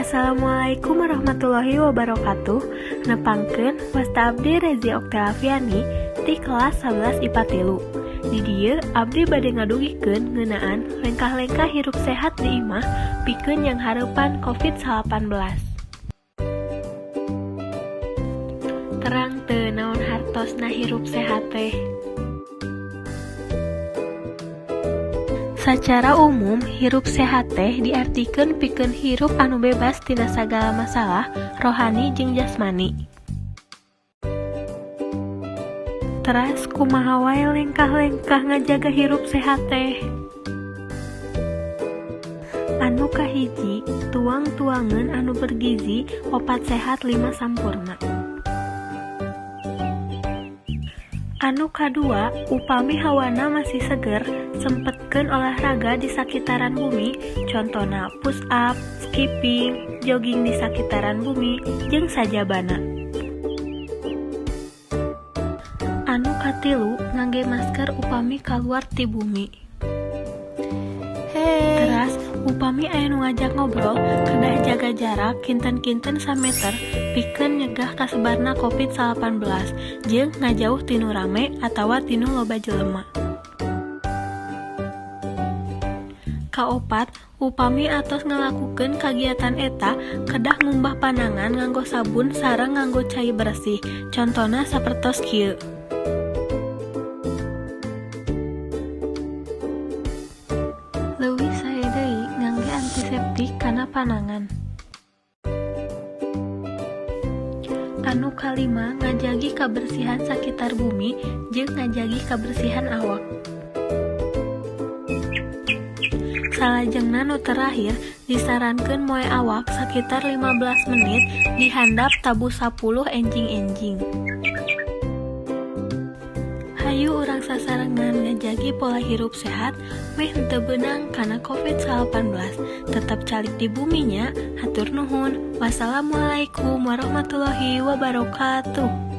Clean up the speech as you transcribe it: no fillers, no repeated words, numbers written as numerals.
Assalamualaikum warahmatullahi wabarakatuh. Nepangkeun, wasta abdi Rezi Oktelaviani ti kelas 11 IPA 3. Di dieu abdi bade ngadugikeun ngeunaan lengkah-lengkah hirup sehat di imah pikeun nyanghareupan COVID-19. Terang teu naon hartosna hirup sehat teh? Sacara umum, hirup sehat teh diartikeun pikeun hirup anu bebas tina sagala masalah rohani jeung jasmani. Teras kumaha wae lengkah-lengkah ngajaga hirup sehat teh? Anu kahiji, tuang-tuangeun anu bergizi 4 sehat 5 sampurna. Anu kadua, upami hawana masih seger, sempetkeun olahraga di sakitaran bumi, contona push up, skipping, jogging di sakitaran bumi, jeung sajabana. Anu katilu, ngangge masker upami kaluar ti bumi. Teras, upami aya nu ngajak ngobrol, kedah jaga jarak kinten-kinten sameter pikeun nyegah kasebarna COVID-19 jeung ngajauh tinu rame atawa tinu loba jelema. Kaopat, upami atos ngalakukeun kagiatan eta, kedah ngumbah panangan nganggo sabun sareng nganggo cai bersih, contona sapertos kieu. Leuwih sae deui ngangge antiseptik kana panangan. Anu kalima, ngajagi kabersihan sakitar bumi jeung ngajagi kabersihan awak. Salajengna nu terakhir, disarankeun moe awak sakitar 15 menit di handap tabuh 10 enjing-enjing. Hayu urang sasarengan ngajagi pola hirup sehat meh henteu beunang kana COVID-19. Tetep calik di bumi nya. Hatur nuhun. Wassalamualaikum warahmatullahi wabarakatuh.